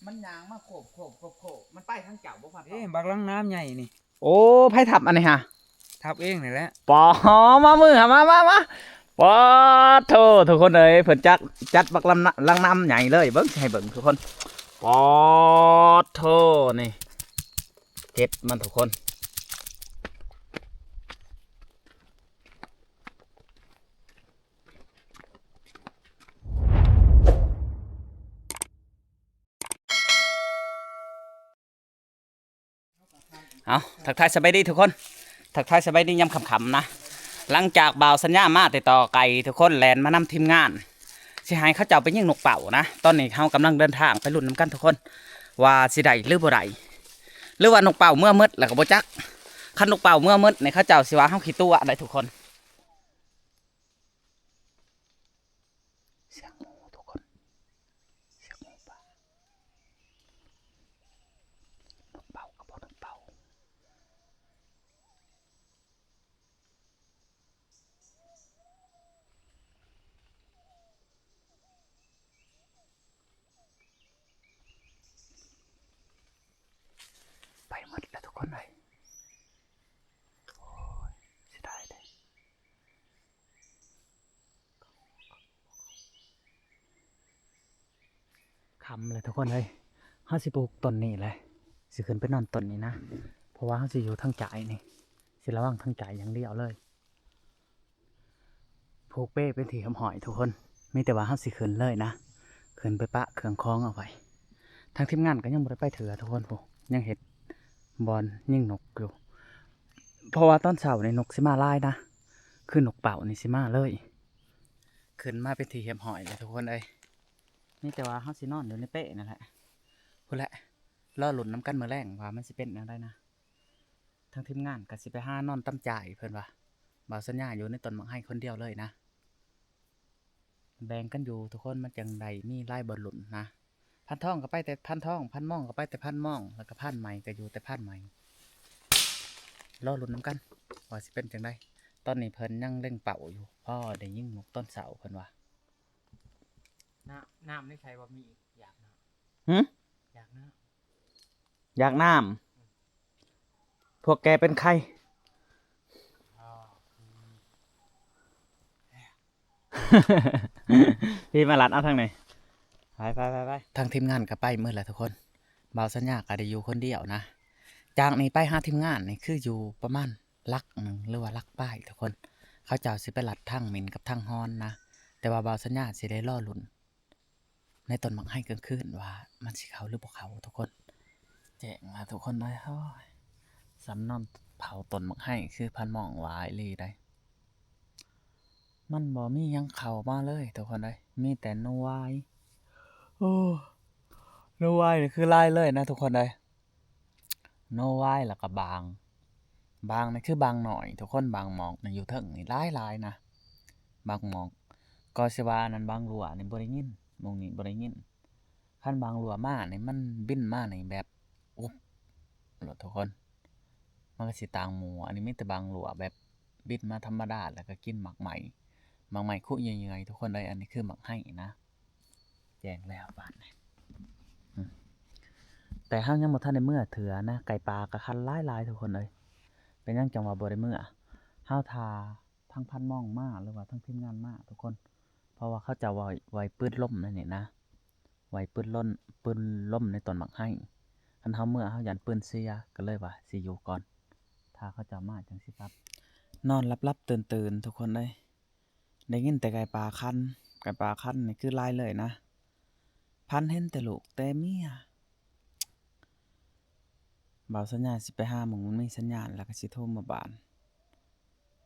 ມັນຍ່າງມາໂຄບໆໆໆ ມັນໄປທາງເຈົ້າບໍ່ພາດ ເອີ ບັກລັງນ້ຳໃຫຍ່ນີ້. ໂອ້ ໃຜທັບອັນນີ້ຫະ? ທັບເອງນີ້ແຫຼະ. ປາ ມາມືຫະ ມາ ມາ ມາ. ປາໂທ້ ທຸກຄົນເອີຍ ເພິ່ນຈັດ ຈັດບັກລັງນ້ຳ ລັງນ້ຳໃຫຍ່ເລີຍ. ເບິ່ງ ຊິໃຫ້ເບິ່ງທຸກຄົນ. ປາໂທ້ ນີ້ ເກັບມັນທຸກຄົນ. ເອົາ ທັກທາຍສະບາຍດີທຸກຄົນ ທັກທາຍສະບາຍດີຍາມຄ່ຳໆນະ. ຫຼັງຈາກບ່າວສັນຍາມາແຕ່ຕໍ່ໄກ ທຸກຄົນແລ່ນມານຳທີມງານ ຊິໃຫ້ເຂົາເຈົ້າໄປຍິງນົກເປົ້ານະ. ຕອນນີ້ເຮົາກຳລັງເດີນທາງໄປລຸ້ນນຳກັນທຸກຄົນ ວ່າຊິໄດ້ຫຼືບໍ່ໄດ້ ຫຼືວ່ານົກເປົ້າເມືອໝົດແລ້ວກໍບໍ່ຈັກ. ຄັນນົກເປົ້າເມືອໝົດນີ້ ເຂົາເຈົ້າຊິວ່າເຮົາຂີ້ຕົວະໄດ໋ທຸກຄົນ. ສຽງໝູທຸກຄົນ ສຽງໝູປ່າ. ນົກເປົ້າກັບບໍ່ນົກເປົ້າ ໄປໝົດແລ້ວທຸກຄົນເອີຍ. ໂອ້ຍ ເສຍດາຍເດ້. ຄ່ຳແລ້ວທຸກຄົນເອີຍ ເຮົາຊິປູກຕົ້ນນີ້ແຫຼະ ຊິຂຶ້ນໄປນອນຕົ້ນນີ້ນະ ເພາະວ່າເຮົາຊິຢູ່ທາງຈ້າຍນີ້ ຊິລະວັງທາງຈ້າຍຢ່າງດຽວເລີຍ. ຜູກເປເປັນທີ່ຮຽບຮ້ອຍທຸກຄົນ ມີແຕ່ວ່າເຮົາຊິຂຶ້ນເລີຍນະ ຂຶ້ນໄປປະເຄື່ອງຂອງເອົາໄວ້. ທາງທີມງານກໍຍັງບໍ່ໄດ້ໄປເທື່ອທຸກຄົນ ຜູ້ ຍັງເຮັດບ່ອນຍິງນົກຢູ່ ເພາະວ່າຕອນເຊົ້ານີ້ນົກຊິມາຫຼາຍນະ ຄືນົກເປົ້ານີ້ຊິມາເລີຍ. ຂຶ້ນມາເປັນທີ່ຮຽບຮ້ອຍແລ້ວທຸກຄົນເອີຍ ມີແຕ່ວ່າເຮົາຊິນອນຢູ່ໃນເປ້ນັ້ນແຫຼະ ພຸ້ນແຫຼະ. ລໍລຸ້ນນຳກັນມື້ແລງວ່າມັນຊິເປັນແນວໃດນະ. ທາງທີມງານກໍຊິໄປຫານອນຕາມຈ້າຍ ເພິ່ນວ່າ ບ່າວສັນຍາຢູ່ໃນຕົ້ນໝາກໄຮຄົນດຽວເລີຍນະ. ແບ່ງກັນຢູ່ທຸກຄົນ ມັນຈັ່ງໄດ້ມີຫຼາຍບ່ອນລຸ້ນນະ. ພານທອງກໍໄປແຕ່ພານທອງ ພານມອງກໍໄປແຕ່ພານມອງ ແລ້ວກໍພານໃໝ່ກໍຢູ່ແຕ່ພານໃໝ່. ລໍລຸ້ນນຳກັນວ່າຊິເປັນຈັ່ງໃດ. ຕອນນີ້ເພິ່ນຍັງເລັງເປົ້າຢູ່ ພໍໄດ້ຍິງນົກຕອນເຊົ້າ ເພິ່ນວ່າ. ນ້ຳ ນ້ຳໃນໄຊບໍ່ມີ ຢາກນ້ຳ. ຫື? ຢາກນ້ຳ ຢາກນ້ຳ. ພວກແກເປັນໃຄ? ອໍ ພີ່ມາລັດເອົາທາງນີ້ ໄປໆໆໆ. ທາງທີມງານກໍໄປໝົດແລ້ວທຸກຄົນ ບ່າວສັນຍາກໍໄດ້ຢູ່ຄົນດຽວນະ. ຈາກນີ້ໄປຫາທີມງານນີ້ຄືຢູ່ປະມານຫຼັກໜຶ່ງ ຫຼືວ່າຫຼັກປາຍທຸກຄົນ. ເຂົາເຈົ້າຊິໄປລັດທາງໝິ່ນກັບທາງຮອນນະ ແຕ່ວ່າບ່າວສັນຍາຊິໄດ້ລໍລຸ້ນ ໃນຕົ້ນໝາກໄຮກາງຄືນວ່າມັນຊິເຂົ້າຫຼືບໍ່ເຂົ້າທຸກຄົນ. ແຈ້ງລະທຸກຄົນເອີຍ ໂອ້ຍ ສ່ຳນອນເຝົ້າຕົ້ນໝາກໄຮຄືພານມອງຫວາອີ່ຫຼີໃດ໋. ມັນບໍ່ມີຫຍັງເຂົ້າມາເລີຍທຸກຄົນເອີຍ ມີແຕ່ໜູວາຍ. ໂອ້ ໜູວາຍນີ້ຄືຫຼາຍເລີຍນະທຸກຄົນເອີຍ. ໜູວາຍ ແລ້ວກໍບາງ ບາງນີ້ຄືບາງໜ້ອຍທຸກຄົນ ບາງໝອກນີ້ຢູ່ເທິງນີ້ຫຼາຍໆນະ ບາງໝອກ. ກໍຊິວ່າອັນນັ້ນບາງຫຼວນີ້ບໍ່ໄດ້ຍິນ ໝ່ອງນີ້ບໍ່ໄດ້ຍິນ. ຄັນບາງຫຼວມານີ້ ມັນບິນມານີ້ແບບ ອຸບ ໂລດທຸກຄົນ ມັນກໍຊິຕ່າງໝູ່. ອັນນີ້ມີແຕ່ບາງຫຼວແບບບິນມາທຳມະດາ ແລ້ວກໍກິນໝາກໄມ້ ໝາກໄມ້ຄຸເຫື່ອຍໆ ທຸກຄົນເອີຍ. ອັນນີ້ຄືໝາກໄຮນະ. ແຈ້ງແລ້ວບາດນີ້ ອືມ ແຕ່ເຮົາຍັງບໍ່ທັນໄດ້ເມືອເທື່ອນະ ໄກ່ປ່າກໍຄັນຫຼາຍໆ ທຸກຄົນເອີຍ. ເປັນຫຍັງຈັ່ງວ່າບໍ່ໄດ້ເມືອ? ເຮົາຖ້າທາງພັນມອງມາ ຫຼືວ່າທາງທີມງານມາທຸກຄົນ ເພາະວ່າເຂົາເຈົ້າໄວ້ ໄວ້ປືນລົມໃນນີ້ນະ ໄວ້ປືນລົມ ປືນລົມໃນຕົ້ນໝາກໄຮ. ຄັນເຮົາເມືອ ເຮົາຢ້ານປືນເສຍ ກໍເລີຍວ່າຊິຢູ່ກ່ອນ ຖ້າເຂົາເຈົ້າມາຈັ່ງຊິກັບ. ນອນຫຼັບໆຕື່ນໆ ທຸກຄົນເອີຍ. ໄດ້ຍິນແຕ່ໄກ່ປ່າຄັນ ໄກ່ປ່າຄັນນີ້ຄືຫຼາຍເລີຍນະ ຝັນເຫັນແຕ່ລູກແຕ່ເມຍ. ບ່າວສັນຍາຊິໄປຫາໝ່ອງມັນມີສັນຍານ ແລ້ວກໍຊິໂທເມືອບ້ານ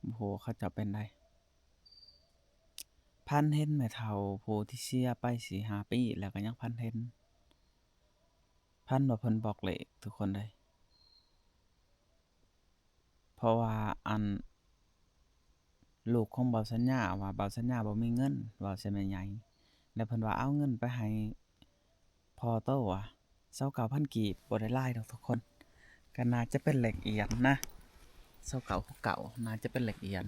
ບໍ່ຮູ້ວ່າເຂົາເຈົ້າເປັນໃດ. ຝັນເຫັນແມ່ເຖົ້າຜູ້ທີ່ເສຍໄປສີ່ຫ້າປີ ແລ້ວກໍຍັງຝັນເຫັນ ຝັນວ່າເພິ່ນບອກເລກ ທຸກຄົນເອີຍ. ເພາະວ່າ ອັນ ລູກຂອງບ່າວສັນຍາວ່າ ບ່າວສັນຍາບໍ່ມີເງິນ ເວົ້າໃສ່ແມ່ໃຫຍ່ ແລ້ວເພິ່ນວ່າເອົາເງິນໄປໃຫ້ພໍ່ໂຕວ່າ ຊາວເກົ້າພັນກີບ ບໍ່ໄດ້ຫຼາຍດອກທຸກຄົນ ກໍໜ້າຈະເປັນເລກອຽນນະ ຊາວເກົ້າຫົກເກົ້າ ໜ້າຈະເປັນເລກອຽນ.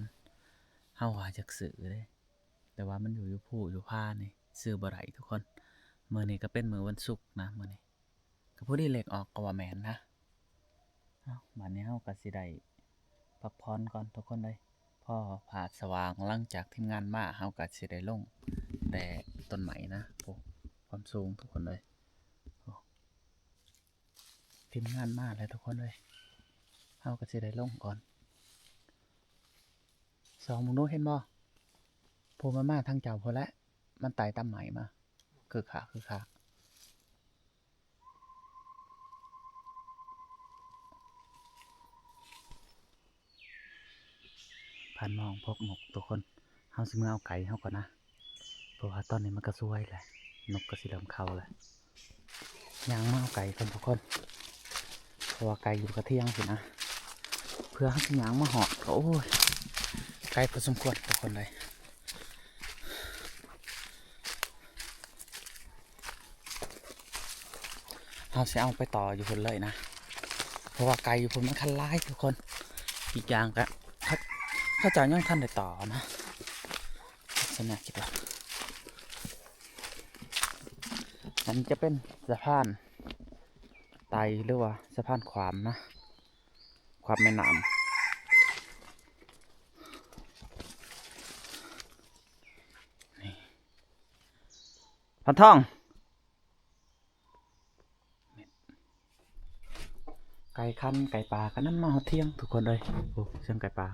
ເຮົາວ່າຢາກຊື້ເດ້ ແຕ່ວ່າມັນຢູ່ ຢູ່ພູຢູ່ຜານີ້ ຊື້ບໍ່ໄດ້ທຸກຄົນ. ມື້ນີ້ກໍເປັນມື້ວັນສຸກນະ ມື້ນີ້ ກໍພໍດີເລກອອກກໍວ່າແມ່ນນະ. ເອົ້າ ບາດນີ້ເຮົາກໍຊິໄດ້ພັກຜ່ອນກ່ອນທຸກຄົນເອີຍ. ພໍຟ້າສະຫວ່າງ ຫຼັງຈາກທີມງານມາ ເຮົາກໍຊິໄດ້ລົງແຕ່ຕົ້ນໄມ້ນະ. ໂອ້ ຄວາມສູງທຸກຄົນເອີຍ. ໂອ້ ທີມງານມາແລ້ວທຸກຄົນເອີຍ. ເຮົາກໍຊິໄດ້ລົງກ່ອນ. ສ່ອງເບິ່ງດູ ເຫັນບໍ່? ຜູ້ມັນມາທາງເຈົ້າພຸ້ນແຫຼະ. ມັນໄຕ່ຕາມໄມ້ມາ. ຄືຄະ ຄືຄະ. ຜ່ານມາຫ້ອງພວກນົກທຸກຄົນ. ເຮົາຊິເມືອເອົາໄກ່ເຮົາກ່ອນນະ. ເພາະວ່າຕອນນີ້ມັນກໍສວຍແຫຼະ. ນົກກໍຊິເລີ່ມເຂົ້າແລ້ວ. ຍ່າງມາເອົາໄກ່ກ່ອນທຸກຄົນ. ເພາະວ່າໄກ່ຢູ່ກະຖຽງພຸ້ນນະ. ເພື່ອເຮົາຊິຍ່າງມາຮອດກໍ ໂອ້ຍ ໄກພໍສົມຄວນທຸກຄົນເອີຍ. ເຮົາຊິເອົາໄປຕໍ່ຢູ່ພຸ້ນເລີຍນະ. ເພາະວ່າໄກ່ຢູ່ພຸ້ນມັນຄັນຫຼາຍທຸກຄົນ. ອີກຢ່າງກະ ເຂົາ ເຂົາເຈົ້າຍັງທັນໄດ້ຕໍ່ນະ. ສະນະຄິດວ່າ ອັນນີ້ຈະເປັນສະພານໄຕ່ ຫຼືວ່າສະພານຂ້າມນະ. ຂ້າມແມ່ນ້ຳ. ນີ້ ພັນທອງ. ໄກ່ຄັນ ໄກ່ປ່າກໍນຳມາຮອດຖຽງທຸກຄົນເອີຍ. ໂອ້ ສຽງໄກ່ປ່າ.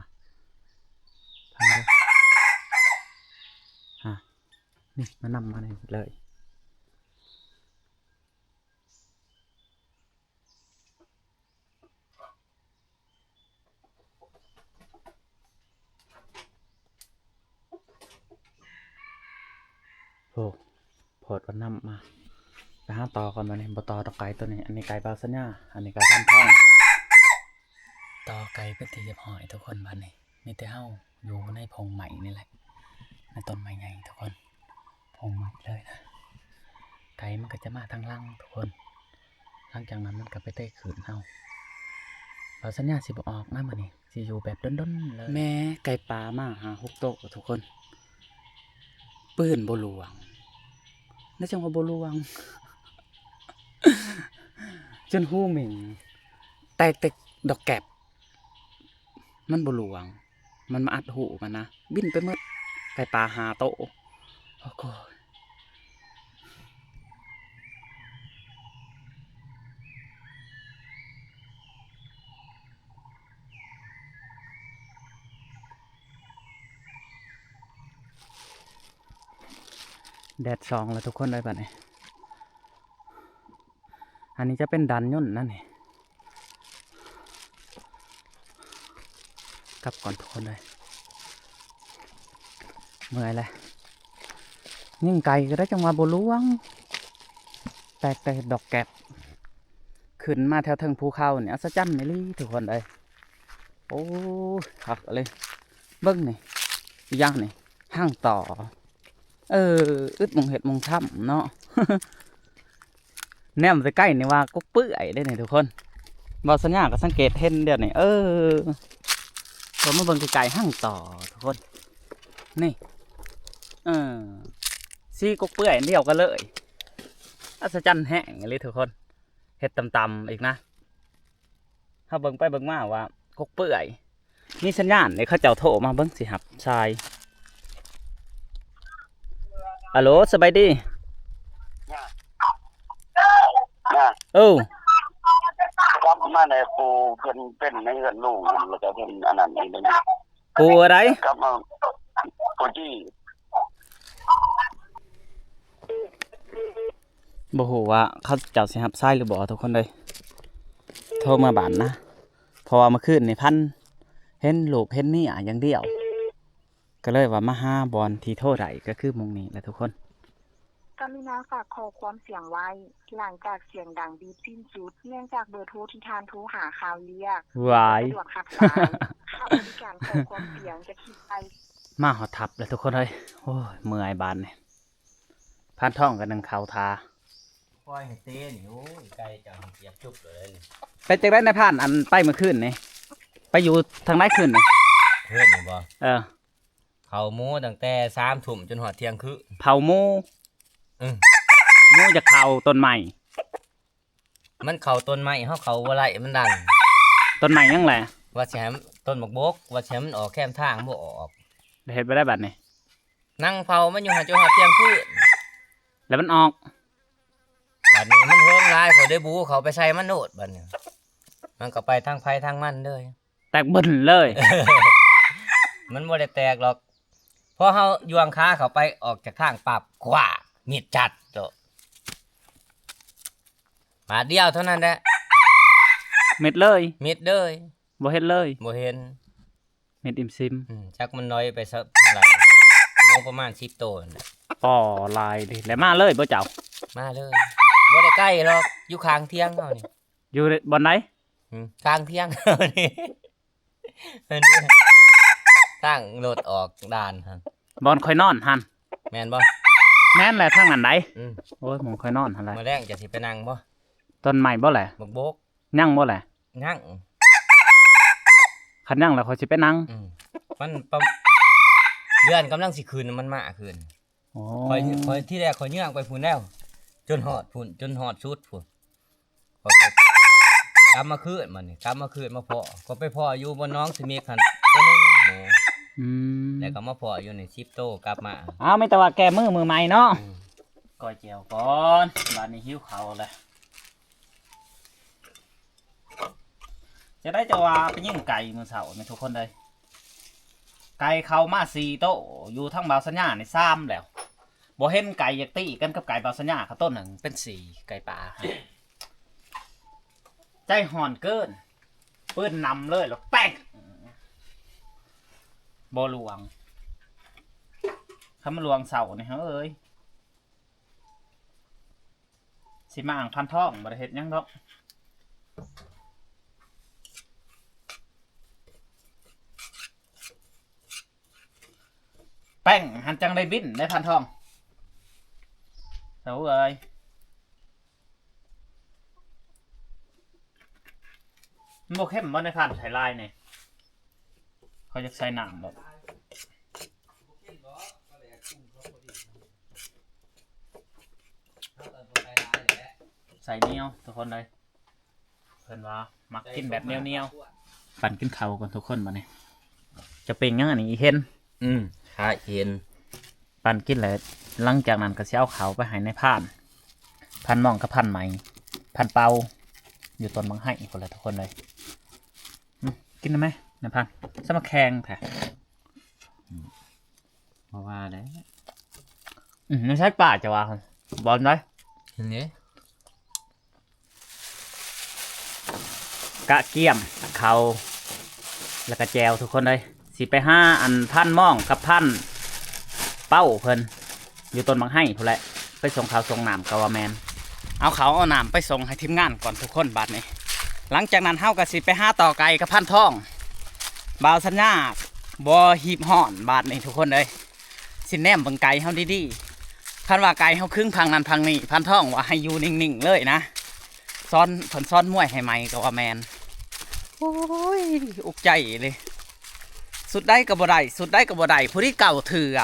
ຟັງເດີ. ຮະ ນີ້ ມັນນຳມານີ້ເລີຍ. ໂອ້ ໂພດວ່ານຳມາ. ໄປຫາຕໍ່ກ່ອນບາດນີ້. ບໍ່ຕໍ່ດອກໄກ່ໂຕນີ້. ອັນນີ້ໄກ່ບ່າວສັນຍາ ອັນນີ້ໄກ່ພັນທອງ. ຕໍ່ໄກ່ເປັນທີ່ຮຽບຮ້ອຍທຸກຄົນ. ບາດນີ້ມີແຕ່ເຮົາຢູ່ໃນພົງໄມ້ນີ້ແຫຼະ ໃນຕົ້ນໄມ້ໃຫຍ່ທຸກຄົນ. ພົງໄມ້ເລີຍນະ. ໄກ່ມັນກໍຈະມາທາງຫຼັງທຸກຄົນ. ຫຼັງຈາກນັ້ນມັນກໍໄປເຕະຂືນເຮົາ. ບ່າວສັນຍາຊິບໍ່ອອກນະມື້ນີ້. ຊິຢູ່ແບບດົນໆເລີຍ. ແມ່ໄກ່ປ່າມາຫ້າຫົກໂຕທຸກຄົນ. ປືນບໍ່ລ່ວງ. ແນວຈັ່ງວ່າບໍ່ລ່ວງ. ຈົນຫູໝິ່ງ ແຕກແຕ່ດອກແກັບ. ມັນບໍ່ລ່ວງ. ມັນມາອັດຫູມັນນະ. ບິນໄປໝົດ. ໄກ່ປ່າຫ້າໂຕ. ໂອ້ໂຫ. ແດດສ່ອງແລ້ວທຸກຄົນເອີຍບາດນີ້. ອັນນີ້ຈະເປັນດ່ານຍົນນະນີ້. ກັບກ່ອນທຸກຄົນເອີຍ. ເມື່ອຍແລ້ວ. ຍິງໄກ່ກໍໄດ້ ຈັ່ງວ່າບໍ່ລ່ວງ. ແຕກແຕ່ດອກແກັບ. ຂຶ້ນມາແຖວເທິງພູເຂົານີ້ ອັດສະຈັນອີ່ຫຼີທຸກຄົນເອີຍ. ໂອ້ຍ ຄັກອີ່ຫຼີ. ເບິ່ງນີ້ ອີຫຍັງນີ້ ຮັງຕໍ່. ເອີ ອຶດໝ່ອງເຮັດໝ່ອງທຳເນາະ. ແນມໄປໃກ້ນີ້ວ່າກົກເປື່ອຍເດ້ນີ້ທຸກຄົນ. ບ່າວສັນຍາກໍສັງເກດເຫັນດຽວນີ້. ເອີ ເບິ່ງ ມາເບິ່ງໃກ້ໆ ຮັງຕໍ່ທຸກຄົນ. ນີ້ ເອີ ສີກົກເປື່ອຍອັນດຽວກັນເລີຍ. ອັດສະຈັນແຮງອີ່ຫຼີທຸກຄົນ. ເຮັດຕ່ຳໆອີກນະ. ເຮົາເບິ່ງໄປເບິ່ງມາວ່າກົກເປື່ອຍ ມີສັນຍານເດ້. ເຂົາເຈົ້າໂທມາເບິ່ງ ຊິຮັບສາຍ. ອາໂຫຼ ສະບາຍດີ. ນະ ເອີ ກັບມາໃນປູເພິ່ນເປັນໃນເຮືອນລຸງ ແລ້ວກໍເພິ່ນອັນນັ້ນອີກ. ປູອັນໃດ? ກັບມາປູຈີ. ບໍ່ຮູ້ວ່າເຂົາເຈົ້າຊິຮັບສາຍຫຼືບໍ່ທຸກຄົນເອີຍ. ໂທເມືອບ້ານນະ ເພາະວ່າມື້ຄືນນີ້ພັນເຫັນລູກເຫັນເມຍຢ່າງດຽວ ກໍເລີຍວ່າມາຫາບ່ອນທີ່ໂທໄດ້ ກໍຄືໝ່ອງນີ້ແຫຼະທຸກຄົນ. ກະລຸນາຝາກຂໍ້ຄວາມສຽງໄວ້ ຫຼັງຈາກສຽງດັງບີບສິ້ນສຸດ ເນື່ອງຈາກເບີໂທທີ່ທ່ານໂທຫາຄາວລຽກ ຫວາຍ ບໍ່ສະດວກຮັບສາຍ. ຄ່າບໍລິການຂໍ້ຄວາມສຽງຈະຄິດໄປ. ມາຮອດທັບແລ້ວທຸກຄົນເອີຍ. ໂອ້ຍ ເມື່ອຍບາດນີ້. ພານທອງກໍໜຶ້ງເຂົ້າຖ້າ. ປ່ອຍໃຫ້ເຕະນີ້. ໂອ້ຍ ໄກ່ເຈົ້າເຈັບຈຸບເລີຍນີ້. ເປັນຈັ່ງໃດນາຍພານ ອັນໄປມື້ຄືນນີ້ ໄປຢູ່ທາງໃດຄືນນີ້? ຄືນນີ້ບໍ່? ເອີ. ເຜົາໝູຕັ້ງແຕ່ສາມທຸ່ມຈົນຮອດທ່ຽງຄືນ. ເຜົາໝູ? ອື. ໝູຈະເຂົ້າຕົ້ນໄມ້. ມັນເຂົ້າຕົ້ນໄມ້ ເຮົາເຂົ້າບໍ່ໄດ້ ມັນດັນ. ຕົ້ນໄມ້ຫຍັງແຫຼະ? ວ່າຊິໃຫ້ມັນ ຕົ້ນບັກບົກ ວ່າຊິໃຫ້ມັນອອກແຄມທາງ ບໍ່ອອກ. ແລ້ວເຮັດໄປໄດ້ບັດນີ້? ນັ່ງເຝົ້າມັນຢູ່ຫັ້ນ ຈົນຮອດທ່ຽງຄືນ ແລ້ວມັນອອກ. ບັດນີ້ມັນເຫິງຫຼາຍ ຂ້ອຍໄດ້ບູເຂົ້າໄປໃສ່ມັນໂລດ. ບັດນີ້ມັນກໍໄປທາງໃຜທາງມັນເລີຍ. ແຕກບຶ້ນເລີຍ. ມັນບໍ່ໄດ້ແຕກດອກ. ພໍເຮົາຢວງຂາເຂົ້າໄປອອກຈາກທາງປັບ ຄວ້າ ມິດຈັດໂຕະ ບາດດຽວເທົ່ານັ້ນແຫຼະ. ມິດເລີຍ. ມິດເລີຍ. ບໍ່ເຫັນເລີຍ. ບໍ່ເຫັນ. ມິດອີ່ມຊິມ. ອືມ ຈັກມັນລອຍໄປຊະເທົ່າໃດ. ໝູປະມານສິບໂຕນັ້ນແຫຼະ. ປໍ ຫຼາຍເດ. ແລ້ວມາເລີຍບໍ່ເຈົ້າ? ມາເລີຍ. ບໍ່ໄດ້ໃກ້ດອກ. ຢູ່ຂ້າງທຽງເຮົານີ້. ຢູ່ບ່ອນໃດ? ອືມ ຂ້າງທຽງເຮົານີ້. ອັນນີ້ ທາງລົດອອກດ່ານຫັ້ນ ບ່ອນຂ້ອຍນອນຫັ້ນ. ແມ່ນບໍ່? ແມ່ນແຫຼະ ທາງນັ້ນໃດ. ອືມ ໂອ້ຍ ໝ່ອງຂ້ອຍນອນຫັ້ນແຫຼະ. ມື້ແລງຈະຊິໄປນັ່ງບໍ່? ຕົ້ນໄມ້ບໍ່ແຫຼະ? ບັກບົກ. ຍັງບໍ່ແຫຼະ? ຍັງ. ຄັນຍັງແລ້ວຂ້ອຍຊິໄປນັ່ງ. ອືມ ມັນປະ ເດືອນກຳລັງຊິຂຶ້ນ ມັນມາຂຶ້ນ. ໂອ້ ຂ້ອຍ ຂ້ອຍ ທີແລກຂ້ອຍຍ່າງໄປພຸ້ນແລ້ວ ຈົນຮອດພຸ້ນ ຈົນຮອດສຸດພຸ້ນ. ຂ້ອຍກໍກັບມາຄືນ ບັດນີ້ກັບມາຄືນມາພໍ້ ກໍໄປພໍ້ຢູ່ບ່ອນໜອງສະເມັກຫັ້ນໂຕໜຶ່ງໝູ. ອືມ ແລ້ວກໍມາພໍ້ຢູ່ນີ້ສິບໂຕກັບມາ. ເອົາ ມີແຕ່ວ່າແກ້ມືມື້ໃໝ່ເນາະ. ອືມ ກ້ອຍແຈ່ວກ່ອນ ບາດນີ້ຫິວເຂົ້າແລ້ວ. ຈະໄດ້ຈະວ່າໄປຍິງໄກ່ມື້ເຊົ້ານີ້ທຸກຄົນເອີຍ ໄກ່ເຂົ້າມາສີ່ໂຕ ຢູ່ທາງບ່າວສັນຍານີ້ສາມແລ້ວ ບໍ່ເຫັນໄກ່ຢາກຕີກັນກັບໄກ່ບ່າວສັນຍາ ເຂົາໂຕໜຶ່ງເປັນສີ່ ໄກ່ປ່າ ໃຈຮ້ອນເກີນ ປືນນຳເລີຍ ແລ້ວແປ້ງ ບໍ່ລ່ວງ ຄັນມັນລ່ວງເຊົ້ານີ້ເຮີ້ຍ. ຊິມາອ່າງພັນທອງ ບໍ່ໄດ້ເຮັດຫຍັງດອກ ແປ້ງຫັ້ນຈັ່ງໄດ້ບິນໄດ້ພັນທອງ. ເອົາເອີຍ ມັນບໍ່ເຄັມບໍ່ ໃນພັນໃສ່ລາຍນີ້ ຂ້ອຍຢາກໃສ່ນ້ຳແບບ ໃສ່ໜຽວທຸກຄົນເລີຍ ເພິ່ນວ່າມັກກິນແບບໜຽວໆ. ປັ້ນກິນເຂົ້າກ່ອນທຸກຄົນ ບັດນີ້ຈະເປັນຫຍັງອັນນີ້ ອີເຫັນ? ອືມ ຂາອີເຫັນ ປັ້ນກິນແລ້ວ ຫຼັງຈາກນັ້ນກໍຊິເອົາເຂົ້າໄປໃຫ້ນາຍພານ ພານມອງກັບພານໃໝ່ ພານເປົາ ຢູ່ຕົ້ນບັກໄຮພຸ້ນແຫຼະທຸກຄົນເລີຍ. ອືມ ກິນໄດ້ໄໝ ນາຍພານ? ສະມາແຂງແທ້. ອືມ ບໍ່ວ່າແຫຼະ. ອືມ ໃນສາຍຕາເຈົ້າວ່າ ບ່ອນໃດ? ເຫັນເດ້. ກະກຽມເຂົ້າ ແລ້ວກະແຈ່ວທຸກຄົນເອີຍ. ຊິໄປຫາອັນພານມອງກັບພານເປົາເພິ່ນ ຢູ່ຕົ້ນບັກໄຮພຸ້ນແຫຼະ ໄປສົ່ງເຂົ້າສົ່ງນ້ຳກໍວ່າແມ່ນ. ເອົາເຂົ້າເອົານ້ຳໄປສົ່ງໃຫ້ທີມງານກ່ອນທຸກຄົນບາດນີ້. ຫຼັງຈາກນັ້ນເຮົາກໍຊິໄປຫາຕໍ່ໄກ່ກັບພານທອງ. ບ່າວສັນຍາບໍ່ຮີບຮ້ອນບາດນີ້ທຸກຄົນເອີຍ. ຊິແນມເບິ່ງໄກ່ເຮົາດີໆ. ຄັນວ່າໄກ່ເຮົາຄຶງພັງນັ້ນພັງນີ້ ພານທອງວ່າໃຫ້ຢູ່ນິ່ງໆເລີຍນະ. ສອນ ເພິ່ນສອນມວຍໃຫ້ໃໝ່ກໍວ່າແມ່ນ. ໂອ້ຍ ອຸກໃຈເລີຍ. ຊຸດໃດກໍບໍ່ໄດ້ ຊຸດໃດກໍບໍ່ໄດ້ ຜູ້ທີ່ເກົ້າເທື່ອ.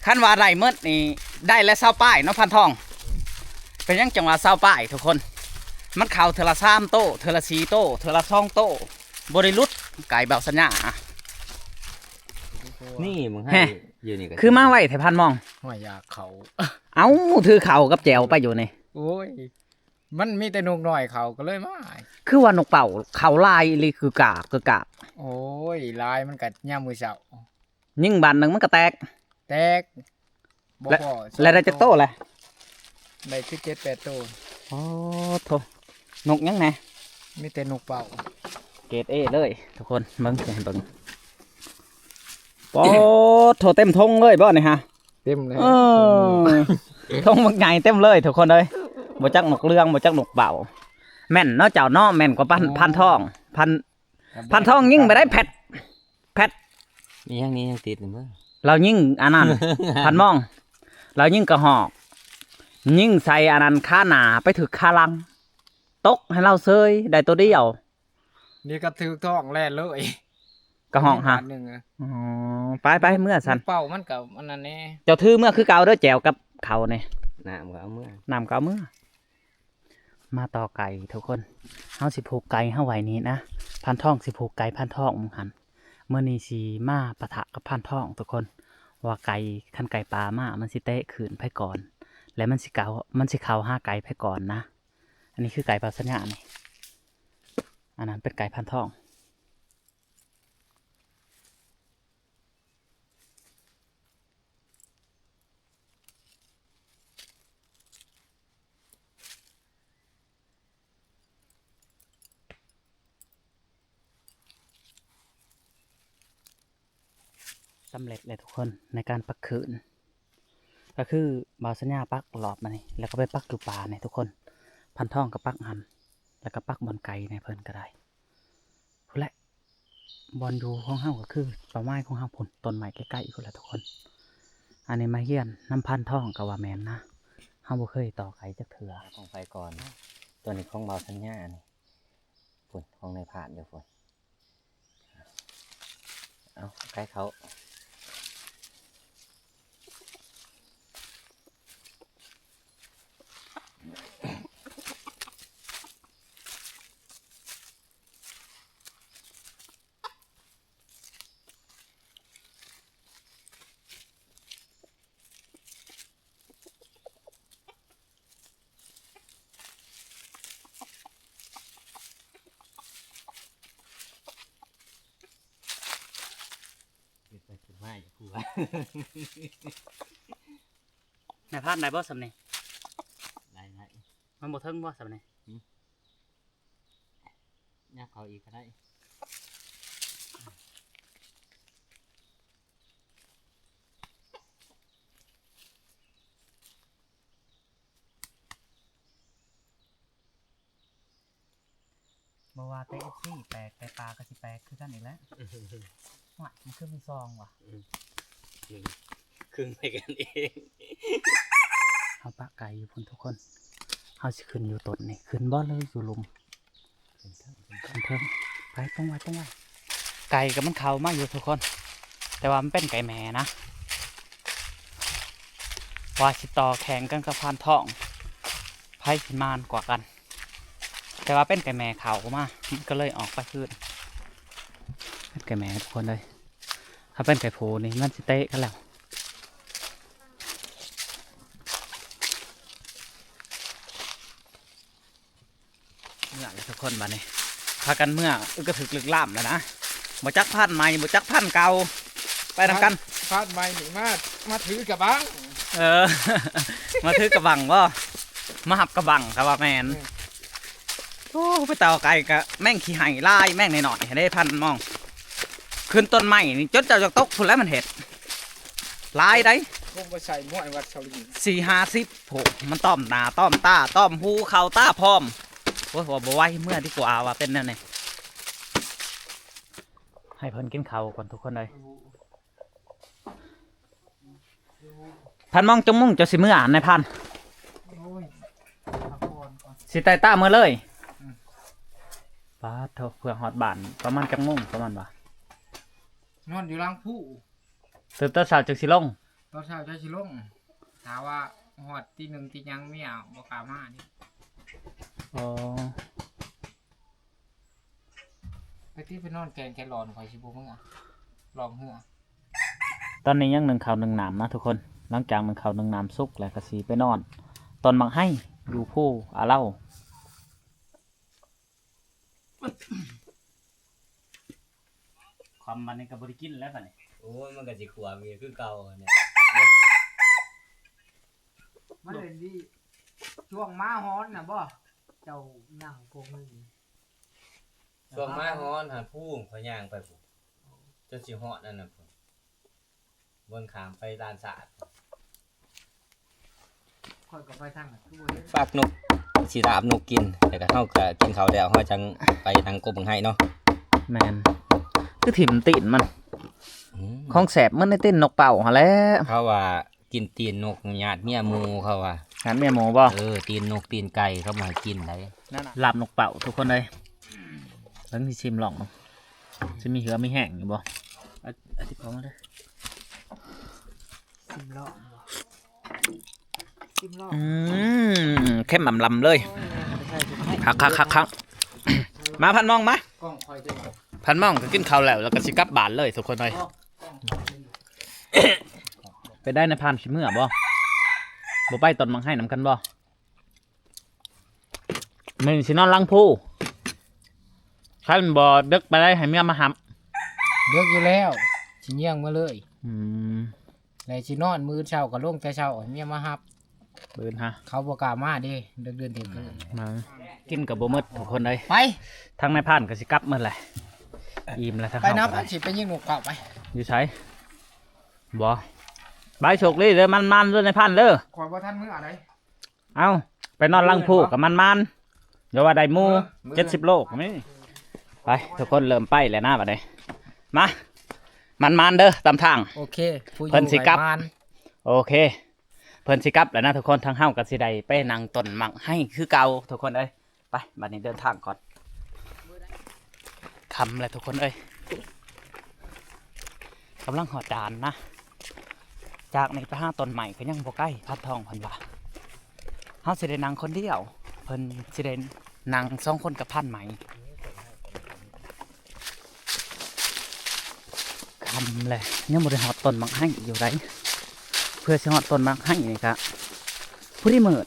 ຄັນວ່າໄດ້ໝົດນີ້ ໄດ້ແລ້ວຊາວປາຍເນາະ ພານທອງ. ເປັນຫຍັງຈັ່ງວ່າຊາວປາຍທຸກຄົນ? ມັນເຂົ້າເທື່ອລະສາມໂຕ ເທື່ອລະສີ່ໂຕ ເທື່ອລະສອງໂຕ ບໍ່ໄດ້ຫຼຸດ ໄກ່ບ່າວສັນຍາ. ນີ້ມຶງໃຫ້ ແຮະ ຢູ່ນີ້ກໍ ຄືມາໄວແທ້ພານມອງ. ຫ້ວຍ ຢາກເຂົ້າ. ເອົ້າ ຖືເຂົ້າກັບແຈ່ວໄປຢູ່ນີ້. ໂອ້ຍ ມັນມີແຕ່ນົກນ້ອຍເຂົ້າ ກໍເລີຍມາ. ຄືວ່ານົກເປົ້າເຂົ້າຫຼາຍອີ່ຫຼີ ຄືກາກ ຄືກາກ. ໂອ້ຍ ຫຼາຍ ມັນກໍຍາມມື້ເຊົ້າ ຍິງບາດໜຶ່ງມັນກໍແຕກ. ແຕກ. ບໍ່ພໍ. ແລ້ວໄດ້ຈັກໂຕແຫຼະ? ໄດ້ຄືເຈັດແປດໂຕ. ໂອ້ໂທ້ ນົກຫຍັງແດ່? ມີແຕ່ນົກເປົ້າ ເກຣດເອເລີຍທຸກຄົນ. ເບິ່ງ ຊິໃຫ້ເບິ່ງ. ໂອ້ໂທ້ ເຕັມທົ່ງເລີຍບໍ່ນີ້ຮະ? ເຕັມເລີຍ. ເອີ ທົ່ງບັກໃຫຍ່ເຕັມເລີຍທຸກຄົນເອີຍ. ບໍ່ຈັກນົກເຫຼືອງ ບໍ່ຈັກນົກເປົ້າ. ແມ່ນເນາະເຈົ້າເນາະ ແມ່ນກວ່າພັນ ໂອ້ ພັນທອງ ພັນ ພັນທອງຍິງໄປໄດ້ແພັດ ແພັດ. ອີຫຍັງນີ້ຍັງຕິດຢູ່ເບິ່ງ. ລາວຍິງອັນນັ້ນ ພັນມອງ ລາວຍິງກະຫອກ ຍິງໃສ່ອັນນັ້ນ ຂາໜ້າໄປຖືກຂາຫຼັງ ຕົກໃຫ້ລາວເສີຍ ໄດ້ໂຕດຽວ. ນີ້ກໍຖືກທ້ອງແລ່ນເລີຍ ກະຫອກຫາ. ບາດໜຶ່ງອະ. ອໍ ໄປໆ ເມືອຊັ້ນ. ເປົ້າມັນກໍອັນນັ້ນແດ່. ເຈົ້າຖືເມືອຄືເກົ່າເດີ ແຈ່ວກັບເຂົ້ານີ້. ນ້ຳກໍເອົາເມືອ ນ້ຳກໍເອົາເມືອ. ມາຕໍ່ໄກ່ທຸກຄົນ ເຮົາຊິຜູກໄກ່ເຮົາໄວ້ນີ້ນະ ພານທອງຊິຜູກໄກ່ພານທອງໝ່ອງຫັ້ນ. ມື້ນີ້ຊິມາປະທະກັບພານທອງທຸກຄົນ ວ່າໄກ່ ຄັນໄກ່ປ່າມາມັນຊິເຕະຄື້ນໃຜກ່ອນ ແລະມັນຊິເຂົ້າ ມັນຊິເຂົ້າຫາໄກ່ໃຜກ່ອນນະ. ອັນນີ້ຄືໄກ່ບ່າວສັນຍານີ້ ອັນນັ້ນເປັນໄກ່ພານທອງ. ສຳເລັດແລ້ວທຸກຄົນ ໃນການປັກຄື້ນ ກໍຄືບ່າວສັນຍາປັກລອບມານີ້ ແລ້ວກໍໄປປັກຢູ່ປ່ານີ້ທຸກຄົນ ພານທອງກໍປັກຫັ້ນ ແລ້ວກໍປັກບ່ອນໄກແດ່ເພິ່ນກໍໄດ້ ພຸ້ນແຫຼະ ບ່ອນຢູ່ຂອງເຮົາກໍຄືເປົ້າໝາຍຂອງເຮົາພຸ້ນ ຕົ້ນໄມ້ໃກ້ໆພຸ້ນແຫຼະທຸກຄົນ. ອັນນີ້ມາຮຽນນຳພານທອງກໍວ່າແມ່ນນະ ເຮົາບໍ່ເຄີຍຕໍ່ໄກ່ຈັກເທື່ອ. ຂອງໃຜກ່ອນ? ຕົວນີ້ຂອງບ່າວສັນຍານີ້ ພຸ້ນ ຂອງນາຍພານຢູ່ພຸ້ນ. ເອົາ ໄກ່ເຂົ້າ. ນາຍພານ ໄດ້ບໍ່ສ່ຳນີ້? ໄດ້ ໄດ້. ມັນບໍ່ເຖິງບໍ່ສ່ຳນີ້? ຫືມ? ຫຍັບເຂົ້າອີກກໍໄດ້. ບໍ່ວ່າແຕ່ເອັຟຊີແປກ ແຕ່ປາກໍຊິແປກຄືກັນອີກແຫຼະ. ຫວາຍ ມັນຄືມີຊອງຫວາ? ອືມ ຄຶ່ງໃຫ້ກັນເອງ. ເຮົາປະໄກ່ຢູ່ພຸ້ນທຸກຄົນ ເຮົາຊິຂຶ້ນຢູ່ຕົ້ນນີ້ ຂຶ້ນບໍ່ ຫຼືຢູ່ລຸ່ມ? ຂຶ້ນເທິງ ຂຶ້ນເທິງ ໄປ ຕົງໄວ້ ຕົງໄວ້. ໄກ່ກໍມັນເຂົ້າມາຢູ່ທຸກຄົນ ແຕ່ວ່າມັນເປັນໄກ່ແມ່ນະ ວ່າຊິຕໍ່ແຂ່ງກັນກັບພານທອງ ໃຜຊິມານກວ່າກັນ. ແຕ່ວ່າເປັນໄກ່ແມ່ເຂົ້າມາ ມັນກໍເລີຍອອກໄປຄືນ. ເປັນໄກ່ແມ່ທຸກຄົນເອີຍ ຖ້າເປັນໄກ່ຜູ້ນີ້ມັນຊິເຕະກັນແລ້ວ. ເມືອແລ້ວທຸກຄົນ ບາດນີ້ພາກັນເມືອ ອຶກກະທຶກລຶກລ້ຳແລ້ວນະ. ບໍ່ຈັກພັນໃໝ່ ບໍ່ຈັກພັນເກົ່າ ໄປນຳກັນ. ພັນໃໝ່ນີ້ມາ ມາຖືກະບັງ. ເອີ ມາຖືກະບັງບໍ່? ມາຮັບກະບັງກະວ່າແມ່ນ. ເອີ ໂອ້ ໄປຕໍ່ໄກ່ກະແມ່ງຂີ້ໄຫ້ຫຼາຍ ແມ່ງນ້ອຍໆເດ້ ພັນມອງ. ຂຶ້ນຕົ້ນໄມ້ນີ້ຈົນເຈົ້າຢາກຕົກພຸ້ນແຫຼະ ມັນເຮັດຫຼາຍໃດ໋. ຄົງບໍ່ໃສ່ໝວຍວັດເຊົາລີ ສີ່ຫ້າສິບ ໂອ້ ມັນຕ້ອມໜ້າຕ້ອມຕາ ຕ້ອມຫູເຂົ້າຕາພ້ອມ. ໂອ້ຍ ວ່າບໍ່ໄຫວ ເມືອດີກວ່າ ວ່າເປັນແນວນີ້. ໃຫ້ເພິ່ນກິນເຂົ້າກ່ອນທຸກຄົນເອີຍ. ພັນມອງ ຈັກໂມງເຈົ້າຊິເມືອ ນາຍພັນ? ໂອ້ຍ ພັກຜ່ອນກ່ອນ ຊິໄຕ່ຕາເມືອເລີຍ. ອືມ ປາດໂທ ເພື່ອຮອດບ້ານປະມານຈັກໂມງ ປະມານວ່າ ນອນຢູ່ຫຼັງພູ. ຕື່ນຕອນເຊົ້າຈຶ່ງຊິລົງ? ຕອນເຊົ້າຈັ່ງຊິລົງ ຖ້າວ່າຮອດຕີໜຶ່ງຕີຫຍັງ ເມຍບໍ່ກ້າມານີ້. ອໍ ໄປຕິ ໄປນອນແກ່ງແກ່ລອນ ຂ້ອຍຊິບໍ່ເມືອລ່ອງເຮືອ. ຕອນນີ້ຍັງໜຶ້ງເຂົ້າໜຶ້ງນ້ຳນະທຸກຄົນ ຫຼັງຈາກໜຶ້ງເຂົ້າໜຶ້ງນ້ຳສຸກແລ້ວກໍຊິໄປນອນ ຕອນໝາກໄຮຢູ່ພູອາເລົາ. ຄວາມມັນນີ້ກໍບໍ່ໄດ້ກິນແລ້ວບັດນີ້. ໂອ້ຍ ມັນກໍຊິຂວບອີກຄືເກົ່າຫັ້ນແຫຼະ. ມາເຫຼັ້ນດີ ຊ່ວງໝາຫອນນະບໍ່? ເຈົ້ານັ່ງໂກງເງິນນີ້ ຊ່ວງໝາຫອນຫັ້ນ ພູຂ້ອຍຍ່າງໄປພຸ້ນ ຈົນຊິຮອດອັນນັ້ນພຸ້ນ ບ່ອນຂ້າມໄປລານຊາດ. ຂ້ອຍກໍໄປທາງນັ້ນ ຄືບໍ່ເຫັນ ຝາກນົກ ຊິລາບນົກກິນ ແລ້ວກໍເຮົາກໍກິນເຂົ້າແລ້ວ ເຮົາຈັ່ງໄປນັ່ງກົບເບິ່ງໄຮ່ເນາະ. ແມ່ນ ຄືຖິ້ມຕີນມັນ. ອືມ ຂອງແຊບມັນໃນຕີນນົກເປົ້າຫັ້ນແຫຼະ. ເຂົາວ່າ ກິນຕີນນົກຍາດເມຍໝູ່ ເຂົາວ່າ. ຍາດເມຍໝູ່ບໍ່? ເອີ ຕີນນົກຕີນໄກ່ເຂົາບໍ່ໃຫ້ກິນໃດ໋. ນັ້ນນະ ລາບນົກເປົ້າທຸກຄົນເອີຍ. ເບິ່ງ ຊິຊິມລອງເບິ່ງ ຊິມີເຫື່ອມີແຮງຢູ່ບໍ່? ອາ ອາທິດເຂົ້າມາເດີ ຊິມລອງບໍ່? ຊິມລອງ. ອືມ ເຄັມລຳໆເລີຍ. ໂອ້ຍ ບໍ່ໄດ້ໃສ່ເ ຄັກໆໆໆ ມາ ພັນມອງ ມາ ກ້ອງຂ້ອຍເດ້ ພັນມອງກໍກິນເຂົ້າແລ້ວ ແລ້ວກໍຊິກັບບ້ານເລີຍທຸກຄົນເອີຍ. ເປັນໃດນາຍພານ ຊິເມືອບໍ່? ບໍ່ໄປຕົ້ນໝາກໄຮນຳກັນບໍ່? ມື້ນີ້ຊິນອນຫຼັງພູ ຄັນບໍ່ເດິກປານໃດໃຫ້ເມຍມາຮັບ. ເດິກຢູ່ແລ້ວ ຊິຍ່ຽງມາເລີຍ. ອືມ ແລ້ວຊິນອນມື້ເຊົ້າກໍລົງແຕ່ເຊົ້າໃຫ້ເມຍມາຮັບ. ບືນຮະ ເຂົາບໍ່ກ້າມາເດ້ ເດິກເດີນທ່ຽງຄືນ ມາກິນກໍບໍ່ໝົດທຸກຄົນເອີຍ. ໄປ ທາງນາຍພານກໍຊິກັບໝົດແຫຼະ ອີ່ມແລ້ວ. ທາງ ໄປນຳ ເຮົາກໍໄດ້ ຊິໄປຍິງນົກເຂົາໄປ. ຢູ່ໃສ? ບໍ່ ໄປ ໂຊກດີເດີ ໝານໆເດີນາຍພານເດີ. ຂ້ອຍບໍ່ທັນເມືອໃດ. ເອົ້າ ໄປນອນຫຼັງພູກໍໝານໆ ຢ່າວ່າໄດ້ໝູ່ ເອີ ເຈັດສິບໂລກໍມີ. ໄປ ທຸກຄົນເລີ່ມໄປແລ້ວນະບັດນີ້. ມາ ໝານໆເດີຕາມທາງ. ໂອເຄ ຜູ້ຢູ່ ເພິ່ນຊິກັບ ໃຫ້ໝານ. ໂອເຄ ເພິ່ນຊິກັບແລ້ວນະທຸກຄົນ ທາງເຮົາກໍຊິໄດ້ໄປນັ່ງຕົ້ນໝາກໄຮຄືເກົ່າທຸກຄົນເອີຍ. ໄປ ບັດນີ້ເດີນທາງກ່ອນ ຄ່ຳແລ້ວທຸກຄົນເອີຍ. ກຳລັງຮອດດ່ານນະ ຈາກນີ້ໄປຫາຕົ້ນໄມ້ກໍຍັງບໍ່ໄກ. ພັນທອງເພິ່ນວ່າ ເຮົາຊິໄດ້ນັ່ງຄົນດຽວ ເພິ່ນຊິໄດ້ນັ່ງສອງຄົນກັບພັນໄມ້. ຄ່ຳແລ້ວ ຍັງບໍ່ໄດ້ຮອດຕົ້ນໝາກໄຮຢູ່ໃດ. ເພື່ອຊິຮອດຕົ້ນໝາກໄຮນີ້ກະພໍດີມືດ.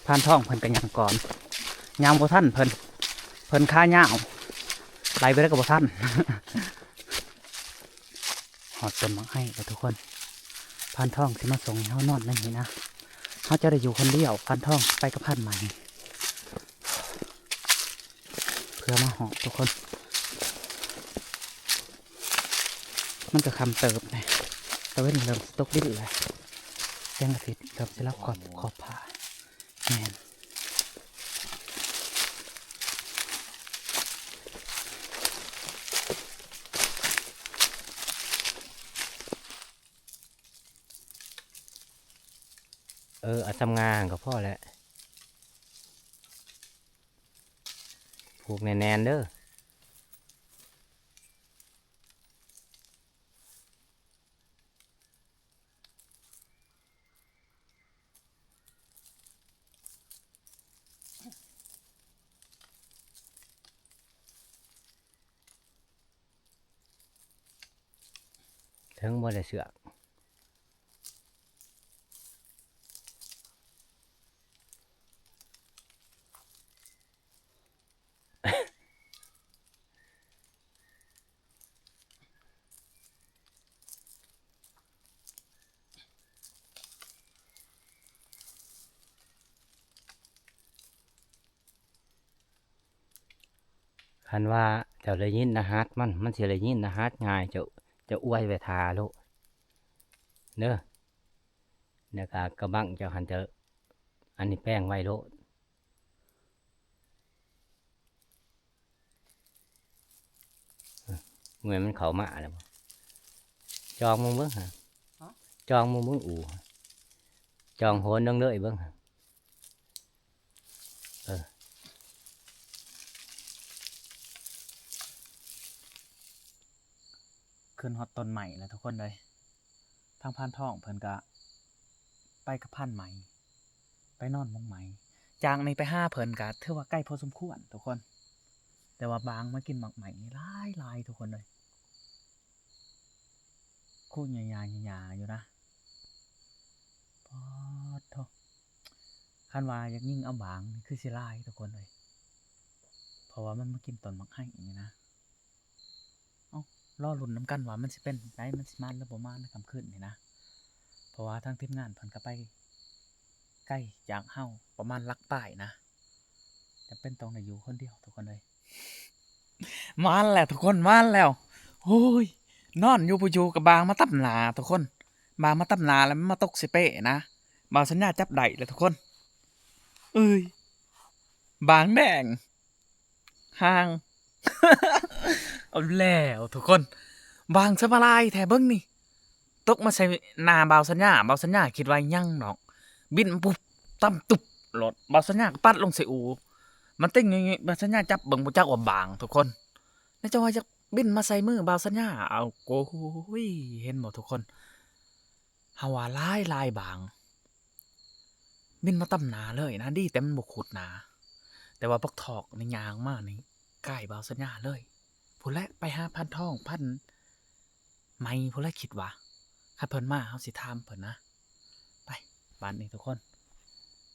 ພານທອງເພິ່ນກໍຍ່າງກ່ອນ ຍ່າງບໍ່ທັນເພິ່ນ ເພິ່ນຂາຍາວ ໄປບໍ່ໄດ້ກໍບໍ່ທັນ. ຮອດຕົ້ນໝາກໄຮແລ້ວທຸກຄົນ ພານທອງຊິມາສົ່ງໃຫ້ເຮົານອນໃນນີ້ນະ. ເຮົາຈະໄດ້ຢູ່ຄົນດຽວ ພານທອງໄປກັບພັນໃໝ່ ເພື່ອມາຮອດທຸກຄົນ. ມັນກໍຄ່ຳເຕີບແຫຼະ ຕາເວັນເລີ່ມຊິຕົກດິນແລ້ວ ແສງອາທິດເລີ່ມຊິລັບຂອບ ຂອບຟ້າ. ແມ່ນ ເອີ ເອົາສ່ຳງ່າກໍພໍແຫຼະ ຜູກແໜ້ນໆເດີ. ເຖິງບໍ່ໄດ້ເຊືອກ. ຄັນວ່າເຈົ້າໄດ້ຍິນລະຫັດມັນ ມັນຊິໄດ້ຍິນລະຫັດງ່າຍ ເຈົ້າ ເຈົ້າອວຍໄວ້ຖ້າໂລດເດີ. ແລ້ວກະກະບັງເຈົ້າຫັ້ນ ເຈົ້າອັນນີ້ແປງໄວ້ໂລດ. ເມື່ອມັນເຂົ້າມາແລ້ວ ຈອງມຶງເບິ່ງຫາ ຮະ? ຈອງມຶງເບິ່ງອູ່ ຈອງໂຫນເບິ່ງເລີຍເບິ່ງຫາ. ເອີ ຂຶ້ນຮອດຕົ້ນໄມ້ແລ້ວທຸກຄົນເອີຍ. ທາງພານທອງເພິ່ນກະໄປກັບພັນໃໝ່ ໄປນອນໝ່ອງໃໝ່. ຈາກນີ້ໄປຫາເພິ່ນກະຖືວ່າໄກພໍສົມຄວນທຸກຄົນ ແຕ່ວ່າບາງມາກິນໝາກໄມ້ນີ້ຫຼາຍໆ ທຸກຄົນເອີຍ. ໂຄດຫຍ້າໆ ຫຍ້າໆ ຢູ່ນະ. ປາດໂທ້ ຄັນວ່າຢາກຍິງເອົາບາງນີ້ຄືຊິຫຼາຍທຸກຄົນເອີຍ ເພາະວ່າມັນມາກິນຕົ້ນໝາກໄຮນີ້ນະ. ເອົ້າ ລໍລຸ້ນນຳກັນວ່າມັນຊິເປັນໃດ ມັນຊິມານຫຼືບໍ່ມານໃນຄ່ຳຄືນນີ້ນະ ເພາະວ່າທາງທີມງານເພິ່ນກໍໄປໄກຈາກເຮົາປະມານຫຼັກປາຍນະ ຈຳເປັນຕ້ອງໄດ້ຢູ່ຄົນດຽວທຸກຄົນເອີຍ. ມາແລ້ວທຸກຄົນ ມາແລ້ວ. ໂອ້ຍ ນອນຢູ່ບໍ່ຢູ່ກໍບາງມາຕັບໜ້າທຸກຄົນ ບາງມາຕັບໜ້າແລ້ວມັນມາຕົກໃສ່ເປ້ນະ. ບ່າວສັນຍາຈັບໄດ້ແລ້ວທຸກຄົນເອີຍ ບາງແດງ ຫາງ ເອົາແລ້ວທຸກຄົນ ບາງສະມາລາຍແທ້ເບິ່ງນີ້ ຕົກມາໃສ່ໜ້າບ່າວສັນຍາ ບ່າວສັນຍາຄິດວ່າຍັງດອກ ບິນປຸບ ຕຳຕຸບໂລດ ບ່າວສັນຍາກໍປັດລົງໃສ່ອູ່ ມັນຕິງຢູ່ນີ້ ບ່າວສັນຍາຈັບເບິ່ງບໍ່ຈັກວ່າບາງທຸກຄົນ ແລ້ວເຈົ້າວ່າຢາກບິນມາໃສ່ມືບ່າວສັນຍາ ເອົາ ໂອ້ຍ ເຫັນບໍ່ທຸກຄົນ ເຮົາວ່າຫຼາຍໆບາງ ບິນມາຕຳໜ້າເລີຍນະ, ດີແຕ່ມັນບໍ່ຂຸດນາ. ແຕ່ວ່າບັກຖອກນີ້ຍ່າງມານີ້ໃກ້ບ່າວສັນຍາເລີຍ. ພຸ້ນແຫຼະ ໄປຫາພັນທອງ ພັນໄໝພຸ້ນແຫຼະ ຄິດວ່າ. ຄັນເພິ່ນມາເຮົາຊິຖາມເພິ່ນນະ. ໄປ ບາດນີ້ທຸກຄົນ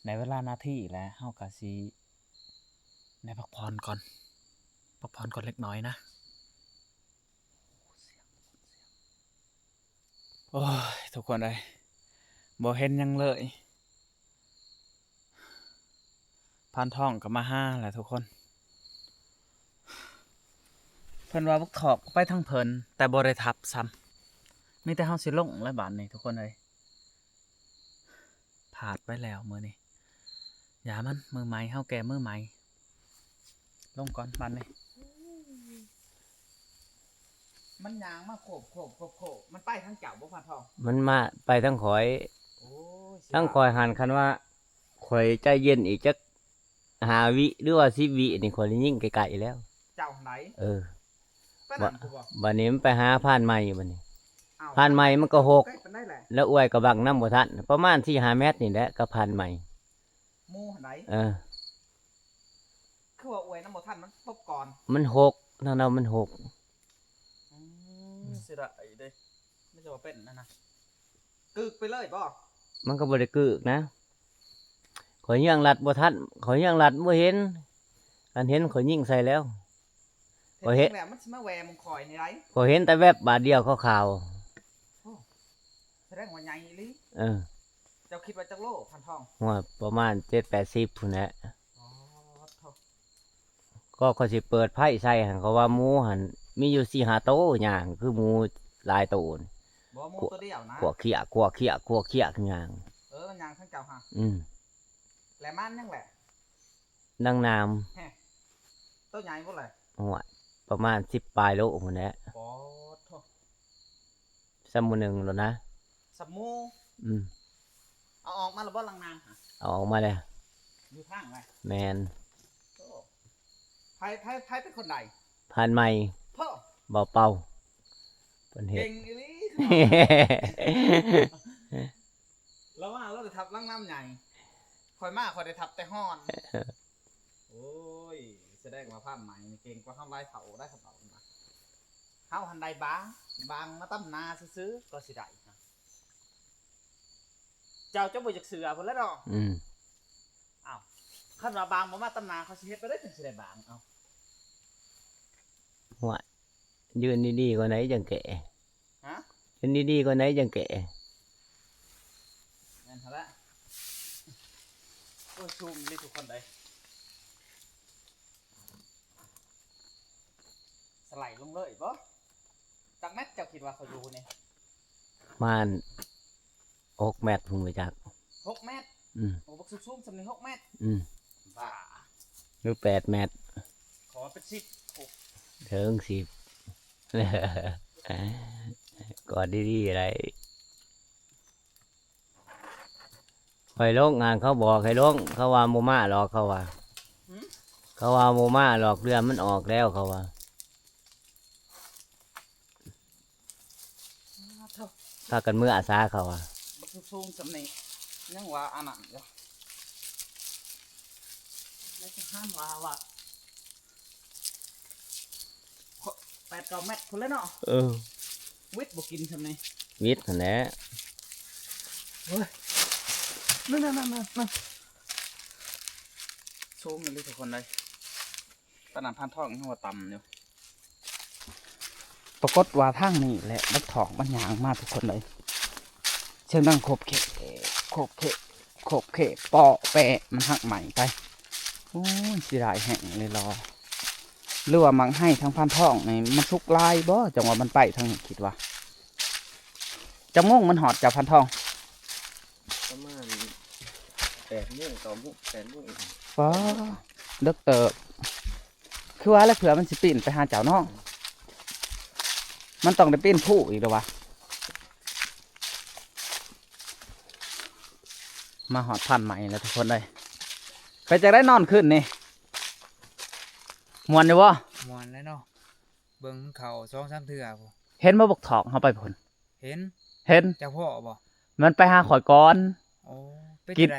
ໄດ້ເວລາໜ້າທີ່ແລ້ວ ເຮົາກໍຊິໄດ້ພັກຜ່ອນກ່ອນ, ພັກຜ່ອນກ່ອນເລັກນ້ອຍນະ. ໂອ້ຍ ທຸກຄົນເອີຍ ບໍ່ເຫັນຫຍັງເລີຍ. ພານທອງກໍມາຫາແຫຼະທຸກຄົນ. ເພິ່ນວ່າບັກຖອກໄປທາງເພິ່ນ ແຕ່ບໍ່ໄດ້ທັບຊ້ຳ. ມີແຕ່ເຮົາຊິລົງແລ້ວບາດນີ້ທຸກຄົນເອີຍ. ພາດໄປແລ້ວມື້ນີ້. ຢ່າມັນ, ມື້ໃໝ່ ເຮົາແກ່ມື້ໃໝ່. ລົງກ່ອນບາດນີ້. ມັນຍ່າງມາໂຄບໆໆໆ ມັນໄປທາງເຈົ້າບໍ່ ພານທອງ? ມັນມາໄປທາງຂ້ອຍ. ໂອ້ຍ ທາງຂ້ອຍຫັ້ນ ຄັນວ່າຂ້ອຍໃຈເຢັນອີກຈັກຫ້າວິ ຫຼືວ່າສິບວິນີ້ ຂ້ອຍໄດ້ຍິງໄກໆແລ້ວ. ເຈົ້າຫັ້ນໃດ? ເອີ. ປານນັ້ນພຸ້ນບໍ່? ບາດນີ້ມັນໄປຫາພານໃໝ່ບາດນີ້. ອ້າວ ພານໃໝ່ມັນກໍຫົກ ໃກ້ປານໃດແຫຼະ? ແລ້ວອວຍກໍບັງນຳບໍ່ທັນ ປະມານສີ່ຫ້າແມັດນີ້ແຫຼະ ກັບພານໃໝ່. ໝູຫັ້ນໃດ? ເອີ. ຄືວ່າອວຍນຳບໍ່ທັນ ມັນຕົບກ່ອນ. ມັນຫົກ ທາງເຮົາມັນຫົກ. ອືມ ເສຍດາຍເດ້. ມັນຈະວ່າເປັນນັ້ນນະ ກຶກໄປເລີຍບໍ່? ມັນກໍບໍ່ໄດ້ກຶກນະ. ຂ້ອຍຍ່າງລັດບໍ່ທັນ, ຂ້ອຍຍ່າງລັດບໍ່ເຫັນ. ຄັນເຫັນຂ້ອຍຍິງໃສ່ແລ້ວ. ຂ້ອຍເຫັນ ແທ້ຈິງແລ້ວມັນຊິມາແວ່ໝ່ອງຂ້ອຍນີ້ໃດ? ຂ້ອຍເຫັນແຕ່ແວັບບາດດຽວຂາວໆ. ໂອ້ ສະແດງວ່າໃຫຍ່ອີ່ຫຼີ. ເອີ. ເຈົ້າຄິດວ່າຈັກໂລ ພານທອງ? ໂອ້ຍ ປະມານເຈັດແປດສິບພຸ້ນແຫຼະ. ອໍ ໂທ້. ກໍຂ້ອຍຊິເປີດໄຟໃສ່ຫັ້ນ ເຂົາວ່າໝູຫັ້ນມີຢູ່ສີ່ຫ້າໂຕຍ່າງ ຄືໝູຫຼາຍໂຕ. ບໍ່ ໝູ ກວ- ຕົວດຽວນະ. ກວກເຄຍ ກວກເຄຍ ກວກເຄຍຍ່າງ. ເອີ ມັນຍ່າງທາງເຈົ້າຫະ. ອືມ. ແລະມັນຍັງແຫຼະ ນາງນາມ. ແຮະ ໂຕໃຫຍ່ບໍ່ແຫຼະ? ໂອ້ຍ ປະມານສິບປາຍໂລພຸ້ນແຫຼະ. ປອດໂທ້. ຊຳໝູ່ໜຶ່ງໂລດນະ. ຊຳໝູ່? ອືມ. ເອົາອອກມາແລ້ວບໍ່ ນາງນາມ? ເອົາອອກມາແລ້ວ. ຢູ່ທາງໃດ? ແມ່ນ. ໂອ້ ໃຜ ໃຜ ໃຜເປັນຄົນໄດ້? ພານໃໝ່. ໂທ້ ເບົາເປົ່າ ເພິ່ນເຮັດ. ເກັ່ງອີ່ຫຼີ. ລາວວ່າລາວໄດ້ທັບນາງນາມໃຫຍ່. ຂ້ອຍມາ ຂ້ອຍໄດ້ທັບແຕ່ຮອນ. ໂອ້ຍ ສະແດງວ່າພານໃໝ່ນີ້ເກັ່ງກວ່າເຮົາຫຼາຍເທົ່າໄດ໋ ຄັນເວົ້ານະ. ເຮົາຫັ້ນໄດ້ບາງ ບາງມາຕຳໜ້າຊື່ໆ ກໍຊິໄດ້. ເຈົ້າ ເຈົ້າບໍ່ຢາກເຊື່ອພຸ້ນແຫຼະເນາະ. ອືມ. ອ້າວ ຄັນວ່າບາງບໍ່ມາຕຳໜ້າ ເຂົາຊິເຮັດໄປໄດ້ຈັ່ງຊິໄດ້ບາງ? ເອົາ. ຫ້ວຍ ຢືນດີໆກ່ອນໃດຈັ່ງແກະ. ຮະ? ຢືນດີໆກ່ອນໃດຈັ່ງແກະ. ແມ່ນຫັ້ນລະ. ໂອ້ຍ ສູງອີ່ຫຼີທຸກຄົນເອີຍ. ສະໄລລົງເລີຍບໍ? ຈັກແມັດເຈົ້າຄິດວ່າເຂົາຢູ່ນີ້? ປະມານຫົກແມັດພຸ້ນບໍ່ຈັກ. ຫົກແມັດ? ອືມ. ໂອ້ ບັກສູງໆສ່ຳນີ້ຫົກແມັດ? ອືມ. ບ້າ. ຫຼືແປດແມັດ? ຂໍເປັນສິບ. ໂອ້ ເຖິງສິບ. ກອດດີໆໄດ໋. ຂ້ອຍລົງຫັ້ນ ເຂົາບອກໃຫ້ລົງ ເຂົາວ່າບໍ່ມາດອກ ເຂົາວ່າ. ຫື? ເຂົາວ່າບໍ່ມາດອກ ເດືອນມັນອອກແລ້ວ ເຂົາວ່າ. ອ້າໂທ້ ພາກັນເມືອສາ ເຂົາວ່າ. ບັກສູງໆສ່ຳນີ້ຍັງວ່າອັນນັ້ນຢູ່. ໃນທະຫານວ່າ ວ່າ ແປດເກົ້າແມັດພຸ້ນແຫຼະເນາະ. ເອີ. ວິດບໍ່ກິນຊ່ຳນີ້. ວິດຫັ້ນແຫຼະ. ໂອ້ຍ ນັ້ນໆໆໆ ສູງອີ່ຫຼີທຸກຄົນເອີຍ. ຕອນນັ້ນພານທອງຍັງວ່າຕ່ຳຢູ່. ປາກົດວ່າທາງນີ້ແຫຼະ ບັກຖອກມັນຍ່າງມາທຸກຄົນເອີຍ. ສຽງດັງໂຄບເຄ ໂຄບເຄ ໂຄບເຄ ເປາະແປະ ມັນຫັກໄມ້ໄປ. ໂອ້ຍ ເສຍດາຍແຮງເລີຍລໍ. ຫຼືວ່າໝາກໄຮທາງພານທອງນີ້ມັນສຸກຫຼາຍບໍ ຈັ່ງວ່າມັນໄປທາງນີ້ ຄິດວ່າ. ຈັກໂມງມັນຮອດເຈົ້າ ພານທອງ? ປະມານແປດໂມງ ເກົ້າໂມງ ແປດໂມງ. ປາ ເດິກເຕີບ. ຄືວ່າແຫຼະ ເຜື່ອມັນຊິປີນໄປຫາເຈົ້າເນາະ. ມັນຕ້ອງໄດ້ປີນພູອີກແລ້ວວະ. ມາຮອດພານໃໝ່ແລ້ວທຸກຄົນເອີຍ. ເປັນຈັ່ງໃດນອນຄືນນີ້? ມ່ວນຢູ່ບໍ່? ມ່ວນແລ້ວເນາະ. ເບິ່ງມັນເຂົ້າສອງສາມເທື່ອພຸ້ນ. ເຫັນບໍ່ ບັກຖອກເຮົາໄປພຸ້ນ? ເຫັນ. ເຫັນ. ເຈົ້າພໍ້ບໍ່? ມັນໄປຫາຂ້ອຍກ່ອນ. ໂອ້ ເປັນ ກິນ ຈັ່ງໃດ?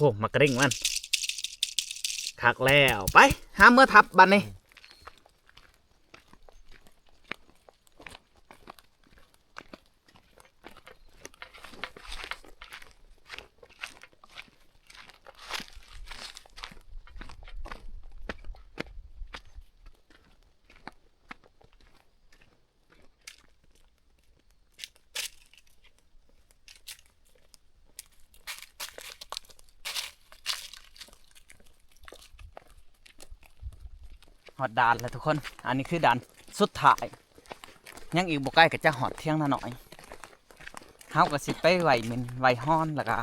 ອ້ ໝາກກະເດັງມັນ ຄັກແລ້ວ. ໄປ ຫາເມືອທັບບັດນີ້. ຮອດດ່ານແລ້ວທຸກຄົນ ອັນນີ້ຄືດ່ານສຸດທ້າຍ ຍັງອີກບໍ່ໄກກໍຈະຮອດຖຽງນານ້ອຍ. ເຮົາກໍຊິໄປໄຫວ້ເໝັນໄຫວ້ຮ້ອນ ແລ້ວກໍ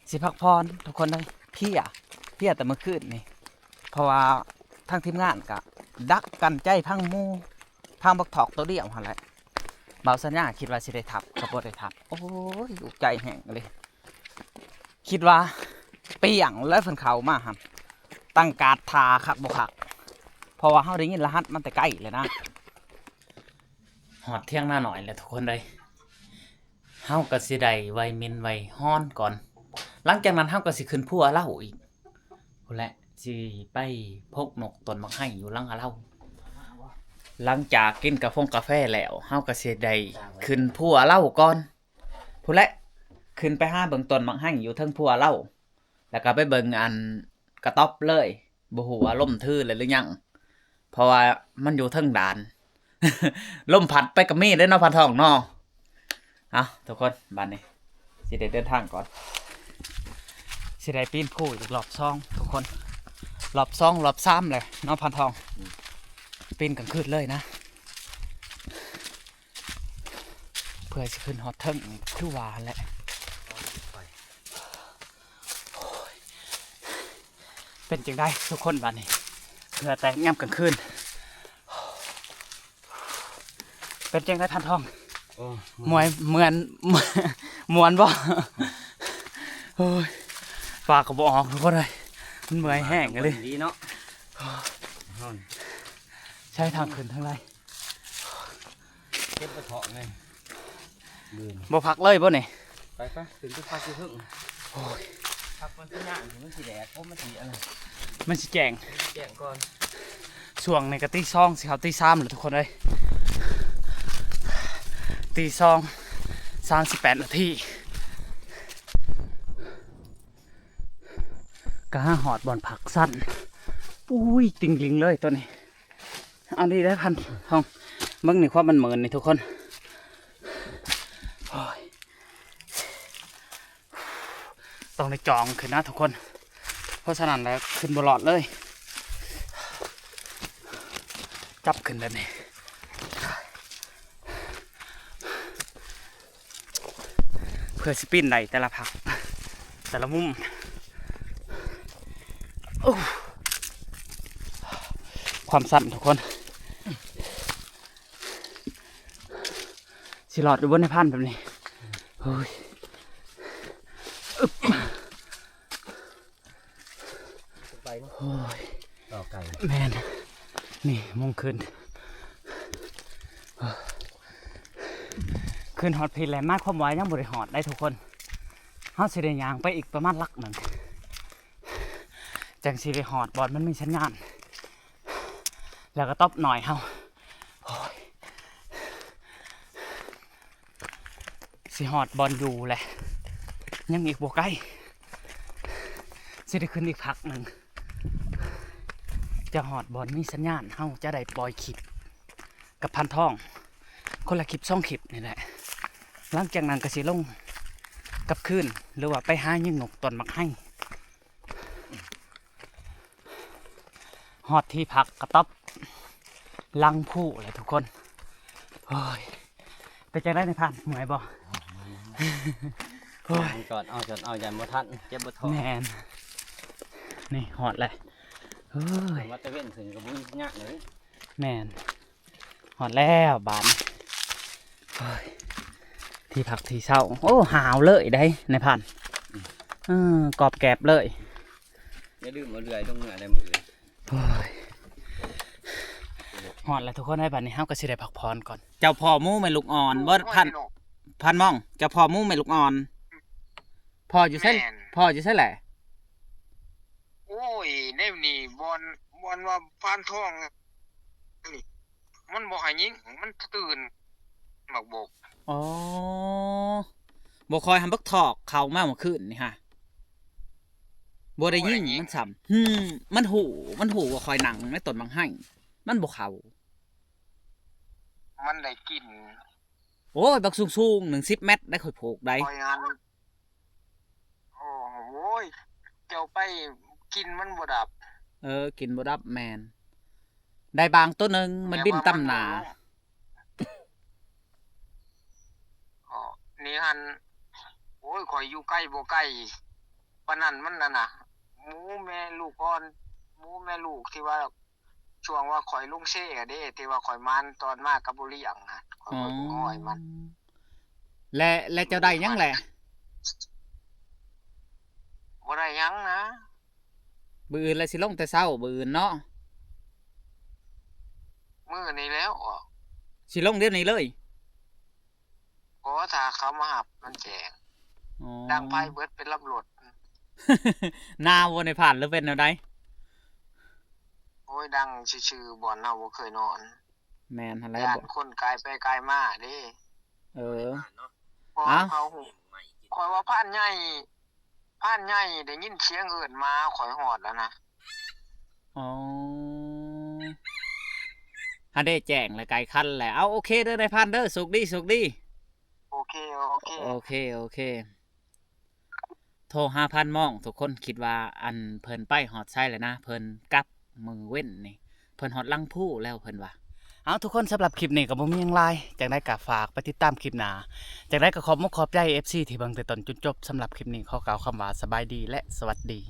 ຊິພັກຜ່ອນທຸກຄົນເອີຍ. ເພຍ ເພຍແຕ່ມື້ຄືນນີ້ ເພາະວ່າທາງທີມງານກໍດັກກັນໃຈພັງໝູ່ ພັງບັກຖອກໂຕດຽວຫັ້ນແຫຼະ. ບ່າວສັນຍາຄິດວ່າຊິໄດ້ທັບ ກໍບໍ່ໄດ້ທັບ. ໂອ້ຍ ອຸກໃຈແຮງເລີຍ. ຄິດວ່າປ່ຽງແລ້ວເພິ່ນເຂົ້າມາຫັ້ນ ຕັ້ງກາດຖ້າຄັກບໍ່ຄັກ ເພາະວ່າເຮົາໄດ້ຍິນລະຫັດມັນແຕ່ໄກເລີຍນະ. ຮອດຖຽງນານ້ອຍແລ້ວທຸກຄົນເອີຍ. ເຮົາກໍຊິໄດ້ໄຫວ້ເໝັນໄຫວ້ຮ້ອນກ່ອນ ຫຼັງຈາກນັ້ນເຮົາກໍຊິຂຶ້ນພູອາເລົາອີກ. ພຸ້ນແຫຼະ ຊິໄປພົກນົກຕົ້ນໝາກໄຮຢູ່ຫຼັງອາເລົາ. ຫຼັງຈາກກິນກາຟົງກາແຟແລ້ວ ເຮົາກໍຊິໄດ້ຂຶ້ນພູອາເລົາກ່ອນ. ພຸ້ນແຫຼະ ຂຶ້ນໄປຫາເບິ່ງຕົ້ນໝາກໄຮຢູ່ເທິງພູອາເລົາ ແລ້ວກໍໄປເບິ່ງອັນກະຕັອບເລີຍ. ບໍ່ຮູ້ວ່າລົມຖືແລ້ວຫຼືຍັງ ເພາະວ່າມັນຢູ່ເທິງດ່ານ ລົມພັດໄປກໍມີເດ້ເນາະ ພັນທອງເນາະ. ເອົາ ທຸກຄົນ ບາດນີ້ຊິໄດ້ເດີນທາງກ່ອນ ຊິໄດ້ປີນພູອີກລອບສອງທຸກຄົນ ລອບສອງລອບສາມແຫຼະເນາະ ພັນທອງ. ອືມ ປີນກາງຄືນເລີຍນະ ເພື່ອຊິຂຶ້ນຮອດເທິງ ຄືວ່າແຫຼະ. ໂອ້ຍ ເປັນຈັ່ງໃດທຸກຄົນບາດນີ້ ເຫື່ອແຕກຍາມກາງຄືນ. ເປັນຈັ່ງໃດພັນທອງ? ໂອ້ ມ່ວນ ມ່ວນ ມ່ວນບໍ່? ໂອ້ຍ ປາກກໍບໍ່ອອກທຸກຄົນເອີຍ ມັນເມື່ອຍແຮງອີ່ຫຼີ. ດີເນາະ ໃຊ້ທາງຂຶ້ນທາງໃດ? ເກັບກະເທາະໄງ ບໍ່ພັກເລີຍບໍ່ນີ້? ໄປໆ ຂຶ້ນໄປພັກຢູ່ເທິງ. ໂອ້ຍ ພັກມັນຊິຍາກ ມັນຊິແດດ ໂອ້ ມັນຊິອັນນັ້ນ ມັນຊິແຈ້ງ ມັນຊິແຈ້ງກ່ອນ. ຊ່ວງນີ້ກໍຕີສອງ ຊິເຂົ້າຕີສາມແລ້ວທຸກຄົນເອີຍ ຕີສອງ ສາມສິບແປດນາທີ ກໍຫາຮອດບ່ອນພັກຊັ້ນ. ປຸ້ຍ ຕິ່ງລິງເລີຍໂຕນີ້. ອັນນີ້ໄດ້ພັນທອງ ເບິ່ງນີ້ ຄວາມມັນເໝີນນີ້ທຸກຄົນ. ໂອ້ຍ ຕ້ອງໄດ້ຈ່ອງຂຶ້ນນະທຸກຄົນ ເພາະສະນັ້ນແລ້ວຂຶ້ນບໍ່ລອດເລີຍ. ຈັບຂຶ້ນແບບນີ້ ເພື່ອຊິປີນໄດ້ແຕ່ລະພັກ ແຕ່ລະມຸມ. ໂອ້ ຄວາມຊັນທຸກຄົນ ຊິລອດຢູ່ບໍ່ໃນພັນແບບນີ້? ໂອ້ຍ ອຶບ ໄປເນາະ ໂອ້ຍ ຕໍ່ໄກ ແມ່ນ ນີ້ ໂມງຄືນ ຂຶ້ນຮອດພີ້ແລ້ວ ໝາຍຄວາມວ່າຍັງບໍ່ໄດ້ຮອດໄດ໋ທຸກຄົນ. ເຮົາຊິໄດ້ຍ່າງໄປອີກປະມານຫຼັກໜຶ່ງ ຈັ່ງຊິໄດ້ຮອດບ່ອນມັນມີສັນຍານ ແລ້ວກໍຕອບໜ້ອຍເຮົາ. ໂອ້ຍ ຊິຮອດບ່ອນຢູ່ແຫຼະ ຍັງອີກບໍ່ໄກ. ຈະໄດ້ຂຶ້ນອີກພັກໜຶ່ງ ຈະຮອດບ່ອນມີສັນຍານ ເຮົາຈະໄດ້ປ່ອຍຄລິບກັບພັນທອງ ຄົນລະຄລິບສອງຄລິບນີ້ແຫຼະ. ຫຼັງຈາກນັ້ນກໍຊິລົງກັບຄືນ ຫຼືວ່າໄປຫາຍິງນົກຕອນບັກໄຮ. ຮອດທີ່ພັກກະຕັອບຫຼັງພູແຫຼະທຸກຄົນ. ໂອ້ຍ ເປັນຈັ່ງໃດນາຍພານ ເມື່ອຍບໍ່? ໂອ້ຍ ຍ່າງກ່ອນ ເອົາກ່ອນ ເອົາ ຢ້ານບໍ່ທັນ ເຈັບບໍ່ທ້ອງ. ແມ່ນ ນີ້ຮອດແລ້ວ. ໂອ້ຍ ມາຕະເວັນຂຶ້ນກໍບໍ່ມີຍາກເລີຍ. ແມ່ນ ຮອດແລ້ວບາດນີ້. ໂອ້ຍ ທີ່ພັກທີ່ເຊົາ ໂອ້ ຫາວເລີຍໄດ໋ນາຍພານ. ເອີ ກອບແກບເລີຍ. ຢ່າລືມເອົາເລື່ອຍລົງເມືອໄດ້ມື້ອື່ນ. ໂອ້ຍ ຮອດແລ້ວທຸກຄົນເອີຍ ບາດນີ້ເຮົາກໍຊິໄດ້ພັກຜ່ອນກ່ອນ. ເຈົ້າພໍ່ໝູແມ່ລູກອ່ອນບໍ່ ໂອ້ຍ ພັນ ພັນມອງ? ເຈົ້າພໍ່ໝູແມ່ລູກອ່ອນ ພໍ່ຢູ່ໃສ? ແມ່ນ ພໍ່ຢູ່ໃສແຫຼະ? ໂອ້ຍ ແນວນີ້ ບ່ອນ ບ່ອນວ່າພານທອງນີ້ ມັນບໍ່ໃຫ້ຍິງ ມັນຕື່ນ ບັກບົກ. ອໍ ບໍ່ຄ່ອຍຫັ້ນ ບັກທອກເຂົ້າມາເມື່ອຄືນນີ້ຫາ ບໍ່ໄດ້ຍິງ ບໍ່ໄດ້ຍິງ ມັນຊ້ຳ. ຫື ມັນຮູ້ ມັນຮູ້ວ່າຂ້ອຍນັ່ງໃນຕົ້ນບັກໄຮ ມັນບໍ່ເຂົ້າ. ມັນໄດ້ກິ່ນ. ໂອ້ຍ ບັກສູງໆ ໜຶ່ງສິບແມັດໄດ໋ ຂ້ອຍຜູກໄດ໋. ຂ້ອຍຫັ້ນ ໂອ້ໂຫຍ ເຈົ້າໄປ ກິ່ນມັນບໍ່ດັບ. ເອີ ກິ່ນບໍ່ດັບ ແມ່ນ. ໄດ້ບາງໂຕໜຶ່ງ ມັນບິນຕຳໜ້າ. ອໍ ນີ້ຫັ້ນ ໂອ້ຍ ຂ້ອຍຢູ່ໃກ້ບໍ່ໄກປານນັ້ນ ມັນນັ້ນນະ ໝູແມ່ລູກອ່ອນ ໝູແມ່ລູກທີ່ວ່າ ຊ່ວງວ່າຂ້ອຍລົງເຊເດ້ ທີ່ວ່າຂ້ອຍມານຕອນມາກັບບໍ່ລ້ຽງຫັ້ນ ຂ້ອຍບໍ່ຮູ້ອ້ອຍມັນ. ແລະ ແລະເຈົ້າໄດ້ຫຍັງແຫຼະ? ບໍ່ໄດ້ຫຍັງນະ. ມື້ອື່ນລະຊິລົງແຕ່ເຊົ້າ ມື້ອື່ນເນາະ. ມື້ນີ້ແລ້ວ ຊິລົງດຽວນີ້ເລີຍ. ອໍ ຖ້າເຂົາມາຮັບມັນແຈ້ງ. ອໍ ດັງໄຟເບິດເປັນລຳລົດ. ໜາວບໍ່ນາຍພານ ຫຼືເປັນແນວໃດ? ໂອ້ຍ ດັງຊື່ໆ ບ່ອນເຮົາບໍ່ເຄີຍນອນ. ແມ່ນຫັ້ນແຫຼະ ຢ້ານຄົນກາຍໄປກາຍມາເດ້. ເອີ ເພາະເຂົາຮູ້ ຂ້ອຍວ່າພານໃຫຍ່ ພານໃຫຍ່ໄດ້ຍິນສຽງເອີ້ນໝາ ຂ້ອຍຮອດແລ້ວນະ. ອໍ ຫັ້ນເດ້ ແຈ້ງແລ້ວ ໄກຄັນແລ້ວ. ເອົາ ໂອເຄເດີນາຍພານເດີ ໂຊກດີ ໂຊກດີ. ໂອເຄ ໂອເຄ ໂອເຄ ໂອເຄ. ໂທຫາພັນມອງ ທຸກຄົນຄິດວ່າ ອັນ ເພິ່ນໄປຮອດໃສແລ້ວນະ ເພິ່ນກັບມື້ເວັນນີ້ ເພິ່ນຮອດຫຼັງພູແລ້ວ ເພິ່ນວ່າ. ເອົາ ທຸກຄົນ ສຳລັບຄລິບນີ້ກໍບໍ່ມີຫຍັງຫຼາຍ ຈັ່ງໃດກໍຝາກໄປຕິດຕາມຄລິບໜ້າ. ຈັ່ງໃດກໍຂອບມຸກຂອບໃຈເອັຟຊີທີ່ເບິ່ງແຕ່ຕົ້ນຈົນຈົບ. ສຳລັບຄລິບນີ້ຂໍກ່າວຄຳວ່າສະບາຍດີ ແລະ ສະຫວັດດີ.